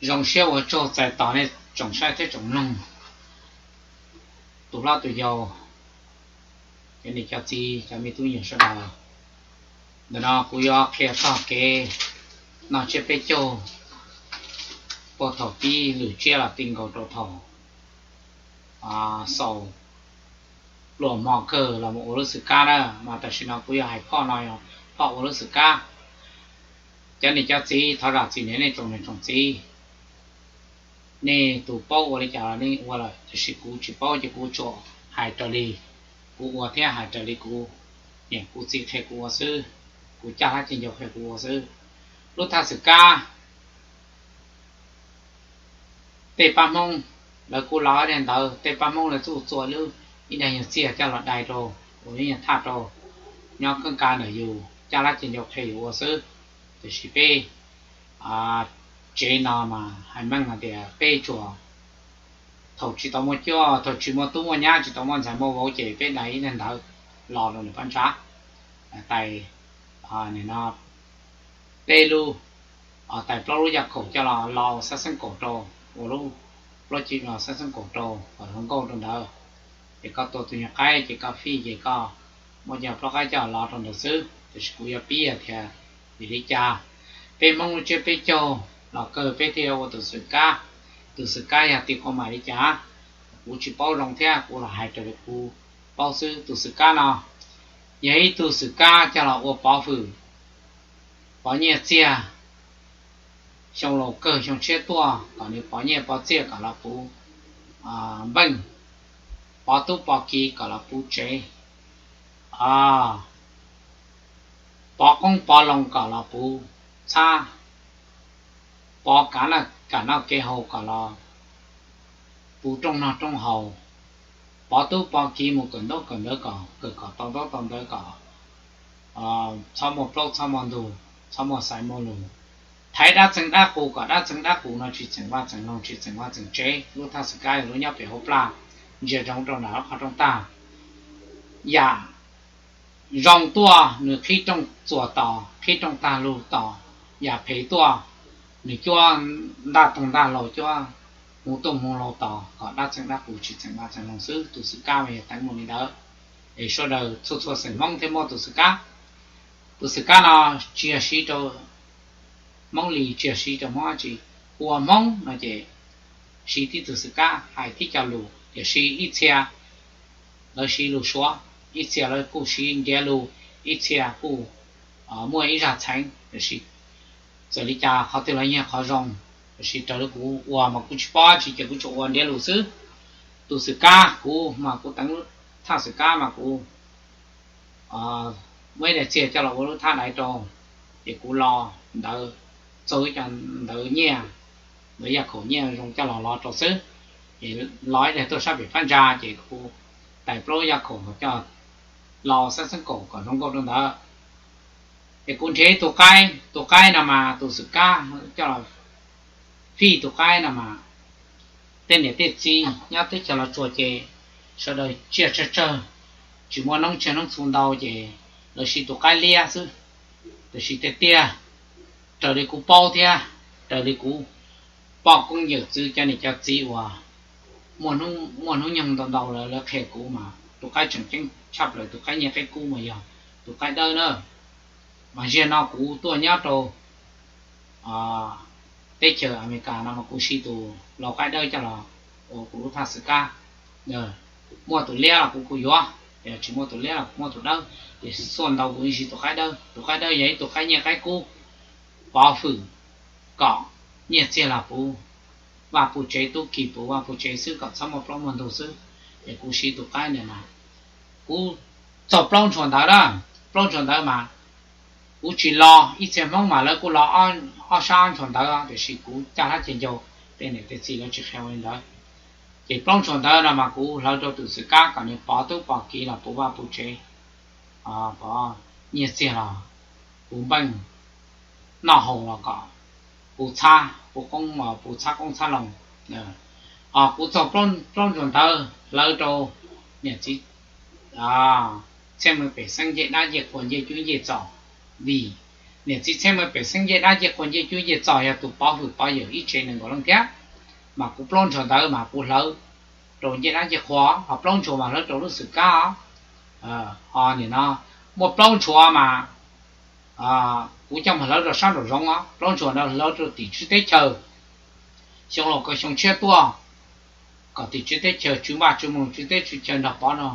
Zoo siab ua tsaug txais tos nej tsoom saib thiab tsoom mloog, tus hlob tus yau, cov niam cov txiv, cov me tub me nyuam sawv daws. Ntawm no kuv yuav qhia txog kev noj tsiab peb caug puag thaum pib lwm tsiab los ti nkaus rau thaum xaus pluas hmo kawg los mus ua lub xwm kab na. Mas tam sim no kuv yuav hais phoj no, phoj ua lub xwm kab. Cov niam cov txiv, thov zam txim niam nej tsoom niam tsoom txiv. Nej tus paub ua li cas los nej ua lawm, tiam sis kuv tsis paub ces kuv tsuas hais raws li kuv ua thiab hais raws li kuv niam kuv txiv qhia kuv ua xwb, kuv caj hlab ceg ncau qhia kuv ua xwb. Lub thaj xwm kab, tej pab Hmoob lawv kuj lo daim ntawv, tej pab Hmoob lawv txuj txua lub ib daim nyuag txiag coj los dai rau, ua ib nyuag thaj rau, nyob kawb ka ntawm yus caj hlab ceg ncau qhia yus ua xwb. Tiam sis peb tsev no mas hais meej hais tias peb tsuas, thaum tsis tau muaj cuab, thaum tsis muaj tub muaj nyab, tsis tau muaj ntxhais muaj vauv ces peb dai ib daim ntawv los rau nws pab ntsa, tais, nim no peb lub, tais plaub lub yaj khaum coj los lo xab xeeb kaum rau, ua lub plaub ci xab xeeb kaum rau kom zoo nkauj rau ntawd. Ces koj tua tus nyuag qaib ces koj fij ces koj muab cov plaub qaib coj los rau ntawd xwb. Tiam sis kuv yuav pib tias vim li cas peb Hmoob lub tsiab peb caug los kawg peb thiaj ua tus xwm kab. Tus xwm kab yog tim qhov mas li cas, kuv tsis paub zoo thiab kuv los hais raws li kuv paub xwb. Tus xwm kab no yog ib tug xwm kab coj los ua pov hwm, pov nyiaj txiag, xyoo laus kawg xyoo tshiab tuaj kom nws pov nyiaj pov txiag kom los puv npeej, pov tub pov kiv kom los puv tsev, pov qoob pov loo kom los puv txhab, pov kam noj kev haus kom los puv rooj noj rooj haus, pov tub pov kiv mus kawm ntaub kawm ntawv kom kawm kom tau ntaub tau ntawv kom txhob muaj plaub txhob muaj ntug, txhob muaj xaiv muaj lus. Thaiv dab txeeg dab qus kom dab txeeg dab qus no tsis txeem vaj txeem loog tsis txeem vaj txeem tsev. Lub thaj xwm kab yog lub nyob pem hauv plaj, ntsia zoo rau nram lub qhov rooj tag. Yam zoo tuaj nws qhib rooj txuas tos, qhib rooj tag lug tos. Yam phem tuaj nws cuab ntaj toog ntaj laug, cuab hmuv tooj hmuv laug tos kom dab txeeg dab qus tsis txeem vaj txeem loog xwb. Tus xwm kab mas yog teev mus li ntawd. Es sawv daws txhua txhua xeem Hmoob thiaj muaj tus xwm kab. Tus xwm kab no tsis yog siv rau Hmoob Lis, tsis yog siv rau Hmoob dab tsi. Ua Hmoob no ces siv tib tug xwm kab hais tib co lus, tiam sis ib txhia lawv siv lus Suav, ib txhia lawv kuj siv ntiav lus, ib txhia kuj muaj ib zaj txheev. Tiam sis txawm li cas qhov twg los yog qhov zoo, tiam sis raws li kuv ua mas kuv tsis paub dab tsi ces kuv tsuas ua ntiav lus xwb. Tus xwm kab kuv mas kuv teev lub thaj xwm kab mas kuv muaj ib daim txiag coj los ua lub thaj daiv rau, ces kuv lo ntawv, txaug ib co ntawv nyiaj, ntawv yaj khaum nyiaj zoo coj los lo rau xwb. Ces lo ib daim tuaj sab pem phab ntsa ces kuv tais plaub yaj khaum coj lo xab xeeb kaum kom zoo nkauj rau ntawd. Ces kuv nrhiav ib tug qaib, tus qaib no mas tus xwm kab coj los fij tus qaib no mas tej niam tej txiv nyob teb chaws Los Tsuas ces sawv daws tsiaj tsawg tsawg, tsis muaj noob tsiaj noob txhu ntau ces lawv siv tus qaib liab xwb. Tiam sis tiag tiag, raws li kuv paub thiab raws li kuv poj koob yawm txwv cov niam cov txiv uas muaj hnub nyoog ntau ntau lawm lawv qhia kuv mas tus qaib tseem ceeb tshaj plaws tus qaib nyiaj qaib kub mas yog tus qaib dawb na. Mas ziag no kuv tuaj nyob rau teb chaws Amelikas no mas kuv siv tus lau qaib dawb coj los ua kuv lub thaj xwm kab. Muaj tus liab los kuv kuj yuav, tsis muaj tus liab los kuv muaj tus dawb, tiam sis txhua ntau kuv yeej siv tus qaib dawb. Tus qaib dawb yog ib tug qaib nyiaj qaib kub, pov hwm kom nyiaj txiag los puv vaj puv tsev, tub ki puv vaj puv tsev xwb kom txhob muaj plaub muaj ntug xwb. Es kuv siv tus qaib ntawd na, kuv txaug plaub ntshua ntawv na, plaub ntshua ntawv mas kuv tsis lo, ib txhia Hmoob mas lawv kuj lo ob sab ob ntshua ntawv tiam sis kuv caj hlab ceg ncau, tej niam tej txiv lawv tsis qhia ua li ntawd. Ces plaub ntshua ntawv no mas kuv hlawv rau tus xwm kab kom nws pov tub pov kiv los puv vaj puv tsev, pov nyiaj txiag los puv npeej, noj haus los kom puv txhab, puv qoob, puv txhab qoob txhab loo. Kuv txaug plaub ntshua ntawv hlawv rau niam txiv txhiaj meej pem xeeb ncej dab ncej qhua ncej cub ncej txos, vim niam txiv txheeb me pem xeeb ncej dab ncej qhua ncej cub ncej txos yog tus pov hwm pov yawm ib tsev nees nkaum leej thiab. Mas kuv plaub ntshua ntawd mas kuv hlawv rau ncej dab ncej qhua, ho plaub ntshua mas hlawv rau lub xwm kab. Ho nim no muaj plaub ntshua mas kuv coj mus hlawv rau sab nraum zoov os, plaub ntshua ntawd hlawv rau tim tswv teb chaws. Xyoo laus kawg xyoo tshiab tuaj, kom tim tswv teb chaws, tswv npaj tswv moos, tswv teb tswv chaw nrog pov no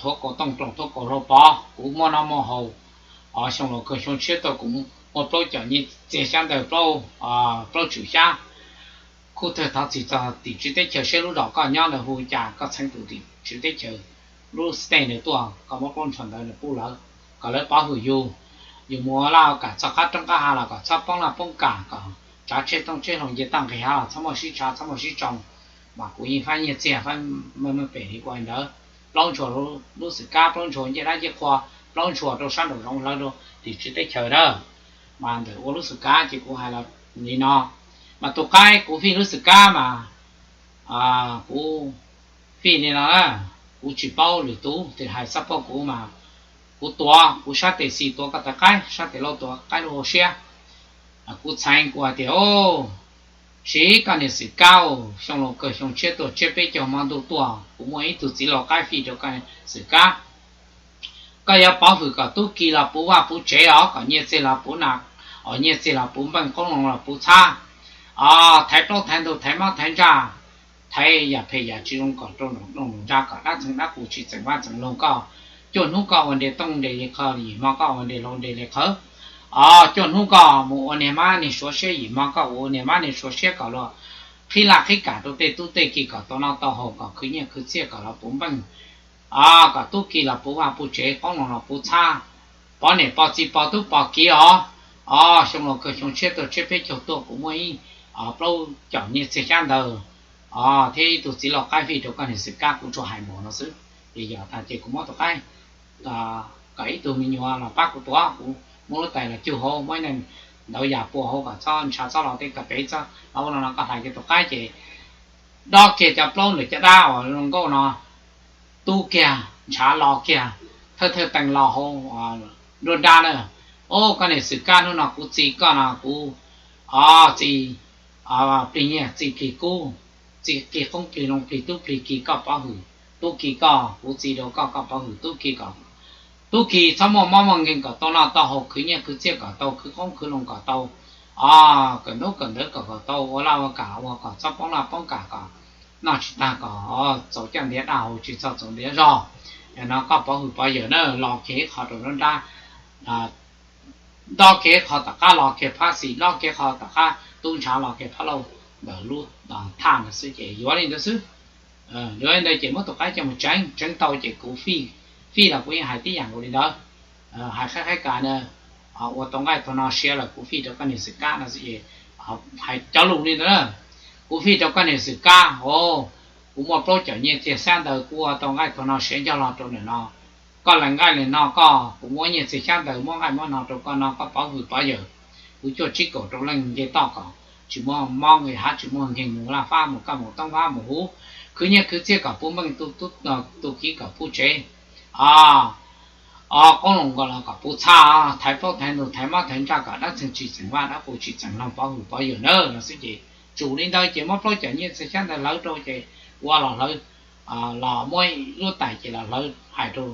thuav kaus tooj roos thuav kaus hlau pov, kuv muaj noj muaj haus. Xyoo laus kawg xyoo tshiab tuaj kuv muaj plaub caum nyiaj txiag xyab ntawv, plaub tswm xyab. Kuv thov txim txog tim tswv teb chaws seb lub zos koj nyob ntawd hu cas, koj txheeb tus tim tswv teb chaws lub state ntawd tuaj, koj muab plaub ntshua ntawd nws pub lawv, kom lawv pov hwm yus. Yus mus ua laj ua kam txog qab roob qab hav los kom txhob poob laj poob kam, kom tsav tsheb tooj tsheb hlau nce toj nqis hav los txhob muaj sib tshav txhob muaj sib tsoo. Mas kuv yeej faib nyiaj txiag faib me me pem li ua li ntawd, plaub ntshua lub xwm kab, plaub ntshua ncej dab ncej qhua, plaub ntshua rau sab nraum zoov hlawv rau tim tswv teb chaws dawb. Mas ntawm ua lub xwm kab ces kuv hais los li no, mas tus qaib kuv fij lub xwm kab mas kuv fij li no na, kuv tsis paub lwm tus twg hais xab poj kuv mas kuv tuav, kuv sab tes xis tuav koj tus qaib, sab tes laug tuav qaib lub hauv siab. Kuv txheeb kuv hais tias, o, siv koj niag xwm kab, xyoo laus kawg xyoo tshiab tuaj tsiab peb caug hmo ntuj tuaj, kuv muaj ib tug txiv laus qaib fij rau koj xwm kab. Koj yuav pov hwm kom tub ki los puv vaj puv tsev os, kom nyiaj txiag los puv na, os nyiaj txiag los puv npeej, qoob loo los puv txhab, os thaiv plaub thaiv ntug, thaiv mob thaiv ntsaj, thaiv yam phem yam tsis zoo kom rau nroog ntsa, kom dab txeeg dab qus tsis txeem vaj txeem loog koj. Cuaj hnub koj ua nres tooj nres li qhawv, yim hmo koj ua nres hlau nres li qhawv. Os cuaj hnub koj mus ua niag mab niag suav siab, yim hmo koj ua niag mab niag suav siab kom luag qhib laj qhib kam rau tej tub tej ki kom tau noj tau haus, kom khwv nyiaj khwv txiaj kom los puv npeej, kom tub ki los puv vaj puv tsev, qoob loo los puv txhab, pov niam pov txiv pov tub pov kiv os. Os xyoo laus kawg xyoo tshiab tuaj tsiab peb caug tuaj kuv muaj ib plaub caum nyiaj txiag xyab ntawv, os thiab ib tug txiv laus qaib fij rau koj niag xwm kab, kuv tsuas hais npaum no xwb. Ces yog tas ces kuv muab tus qaib kom ib tug me nyuam los pab kuv tuav, kuv muab lub tais los cug hauv, muab ntawv yam pua hauv kom txhob ntshav txhob los tej koj pem txhob los ua no no. Koj hlais kiag tus qaib ces dob kiag cov plaub ntawm caj dab uas zoo nkauj no, tub kiag ntshav los kiag, thawj thawj tees los hauv nruab nrab na. O koj niag xwm kab, hnub no kuv txi koj no kuv, o, txi plig nyiaj txi plig kub, txi plig qoob plig loo plig tub plig ki koj pov hwm, tub ki koj, kuv txi rau koj, koj pov hwm tub ki kom tub ki txhob muaj mob muaj nkeeg kom tau noj tau haus, khwv nyiaj khwv txiaj kom tau, khwv qoob khwv loo kom tau, o, kawm ntub kawm ntawv kom kom tau, ua laj ua kam ua kom txhob poob laj poob kam, kom noj tsis tag kom txaus caj ntiav dab haus tsis txhob txaus ntiav zog. Yog no koj pov hwm pov yawm na, los kiag ib qho rau nruab nrab, dob kiag ib qho tom qab los kiag phab xis, dob kiag qho tom qab tub ntshav los kiag phab lauj ntawm lub thaj ntawd xwb ces yuav li ntawd xwb. Yuav li ntawd ces muab tus qaib coj mus tseev, tseev tau ces kuv fij, fij los kuv yeej hais tib yam nkaus li ntawd. Hais qhaib qhaib kas na, ua tau nqaij tau no siav los kuv fij rau koj niag xwm kab no xwb ces hais cov lus li ntawd na. Kuv fij rau koj niag xwm kab, o, kuv muaj plaub caum nyiaj txiag xyab ntawv, kuv ua tau nqaij tau no siav ncaj los rau ntawm no. Koj lees nqaij lees no koj, kuv muab nyiaj txiag xyab ntawv muab nqaij muab no rau koj no, koj pov hwm pov yawm, kuv cuaj tsib kaum rau leej nce toj kom tsis muaj mob nqis hav, tsis muaj nkeeg mus laj fab mus kaj mus toob fab mus huv, khwv nyiaj khwv txiaj kom puv npeej, tu kiv kom puv tsev, o, qoob loo kom los kom puv txhab, thaiv plaub thaiv ntug, thaiv mob thaiv ntsaj kom dab txeeg tsis txeem vaj, dab qus tsis txeem loog, pov hwm pov yawm na no xwb ces tsum li ntawd ces muab plaub caum nyiaj txiag xyab ntawv hlawv rau ces ua los hlawv, los muab lub tais ces los hlawv hais rau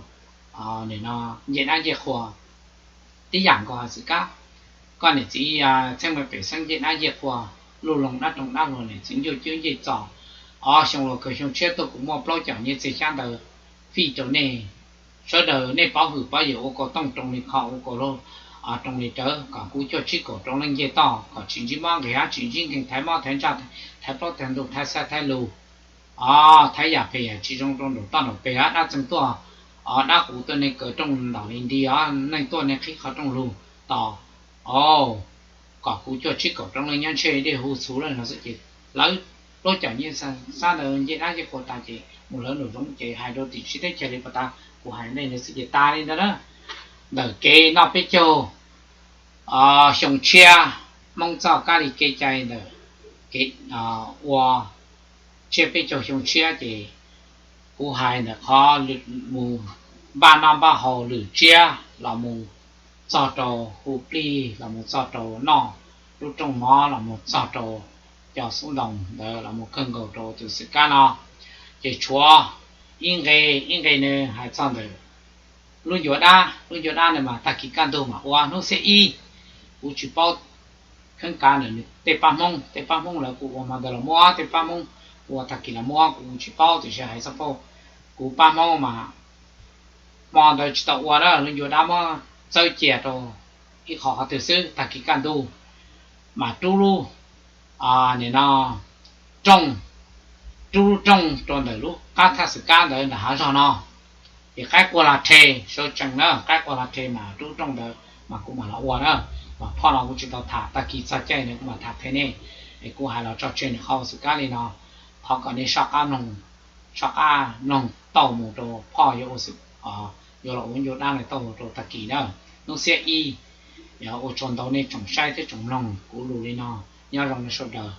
ncej dab ncej qhua tib yam nkaus hais xwm kab. Koj niam txiv txheeb me pem xeeb ncej dab ncej qhua, luj loo dab roog dab luag, niam txiv ncuj cub ncej txos, o, xyoo laus kawg xyoo tshiab tuaj kuv muaj plaub caum nyiaj txiag xyab ntawv fij rau nej sawv daws, nej pov hwm pov yawm ua kaus tooj roos li qho, ua kaus hlau roos li rawv, kom kuv cuaj tsib kaum rau leej ncej toj kom tsis ntsib mob nqis hav, tsis ntsib nkeeg, thaiv mob thaiv ntsaj, thaiv plaub thaiv ntug, thaiv xab thaiv lus, o, thaiv yam phem yam tsis zoo rau nraum toj nraum peg, dab txeeg tuaj, o, dab qus tuaj nej kaw rooj ntaus li nti, o, neeg tuaj nej qhib qhov rooj lug tos, o, kom kuv cuaj tsib kaum rau leej nyob ntshe dej hu txhuv lawm no xwb ces lawv plaub caum nyiaj xyab ntawv ncej dab ncej qhua tas ces mus lawv nraum zoov ces hais rau tim tswv teb chaws li pas tas kuv hais nej ntawd xwb ces tas li ntawd na. Ntawm kev noj peb caug xyoo tshiab, Hmoob txoj kab li kev cai ntawm kev ua tsiab peb caug xyoo tshiab ces kuv hais ntawm qhov mus npaj noj npaj haus, lwm tsiab los mus txog rau hu plig los mus txog rau noj lub rooj mov los mus txog rau cov xub ntoos ntawd los mus kawg nkaus rau tus xwm kab no. Ces tshuav ib nqe, ib nqe nws hais txog ntawm lub ncua dab. Lub ncua dab ntawd mas tag kis kaj ntug mas ua, hnub xiab ib, kuv tsis paub kheeb kav ntawm tej pab Hmoob, tej pab Hmoob lawv kuj ua hmo ntawd los muab, tej pab Hmoob ua tag kis los muab, kuv tsis paub, tiam sis hais xab phob kuv pab Hmoob mas hmo ntawd tsis tau ua na, lub ncua dab muab txawb cia rau ib qho qhov twg xwb, tag kis kaj ntug mas rub lub, nim no, rooj, rub lub rooj rau ntawm lub qab thaj xwm kab ntawd ntawm hav zog no. Ces qaib qua hla rhe, sawv tsees na, qaib qua hla rhe mas rub rooj ntawd mas kuv mam los ua na. Mas phoj no kuv tsis tau tham, tag kis txog caij ntawd kuv mam tham qhia nej. Es kuv hais los tso tseg nws qhov ua xwm kab li no, thov kom nej soj qab mloog, soj qab mloog tau mus rau phoj yuav ua xwm, yuav los ua ncua dab no tau mus rau tag kis na. Hnub xiab ib, ua tsaug ntau nej tsoom saib thiab tsoom mloog kuv lus li no. Nyob zoo nej sawv daws.